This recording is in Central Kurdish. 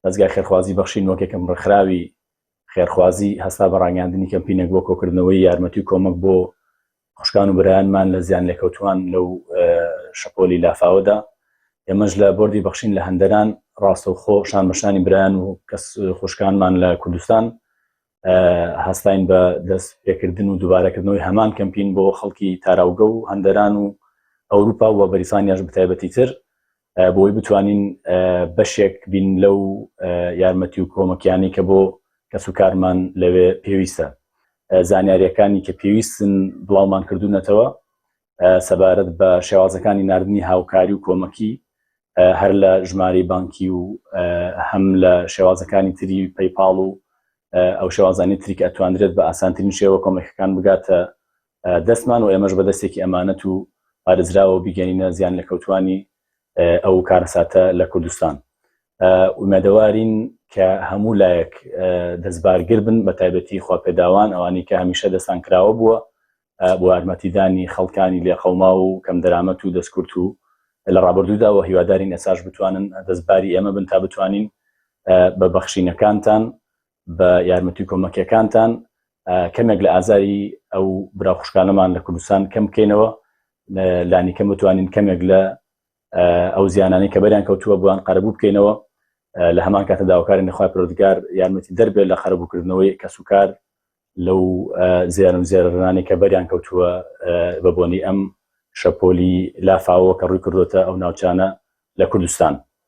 دەزگای خێرخوازی بەخشین وەک یەکەم ڕێکخراوی خێرخوازی هەستا بە ڕاگەیاندنی کەمپینێک بۆ کۆکردنەوەی یارمەتی و کۆمەک بۆ خوشکان و برایانمان لە زیانلێکەوتووان لەو شەپۆلی لافاوەدا. ئێمەش لە بۆردی بەخشین لە هەندەران ڕاستەوخۆ شان بە شانی برایان و کەس خوشکانمان لە کوردستان هەستاین بە دەست پێکردن و دووبارەکردنەوەی هەمان کەمپین بۆ خەڵکی تاراوگە و هەندەران و ئەوروپا و بەریتانیاش بەتایبەتی تر بۆی بتوانین بەشێک بین لەو یارمەتی و کۆمەکیانی کە بۆ کەسوکارمان لەوێ پێویستە. زانیاریەکانی کە پێویستن بڵاومان کردوونەتەوە سەبارەت بە شێوازەکانی ناردنی هاوکاری و کۆمەکی هەر لە ژمارەی بانکی و هەم لە شێوازەکانی تری PayPal و ئەو شێوازانی تری کە ئەتواندرێت بە ئاسانترین شێوە کۆمەکەکان بگاتە دەستمان و ئێمەش بە دەستێکی ئەمانەت و پارێزراوە بیگەنینە زیان لەکەوتوانی ئەو کارەساتە لە کوردستان. ئومێدەوارین کە هەموو لایەک دەستبارگر بن بە تایبەتی خواپێداوان ئەوانەی کە هەمیشە دەستان کراوە بووە بۆ یارمەتیدانی خەڵکانی لێقەوماو و کەمدەرامەت و دەستکورت و لە ڕابردوودا و هیوادارین ئێستاش بتوانن دەستباری ئێمە بن تا بتوانین بە بەخشینەکانتان بە یارمەتی کۆمەکیەکانتان کەمێک لە ئازاری ئەو برا خوشکانەمان لە کوردستان کەم بکەینەوە لانیکەم بتوانین کەمێک لە ئەو زیانانەی کە بەریان کەوتووە بۆیان قەرەبوو بکەینەوە لە هەمان کاتە داواکارین لە خوای پەروەردگار یارمەتی دەربێت لە قەرەبووکردنەوەی کەسوکار لەو زیان و زێرەرانەی کە بەریان کەوتووە بە بۆنی ئەم شەپۆلی لافاوە کە ڕووی کردوتە ئەو ناوچانە لە کوردستان.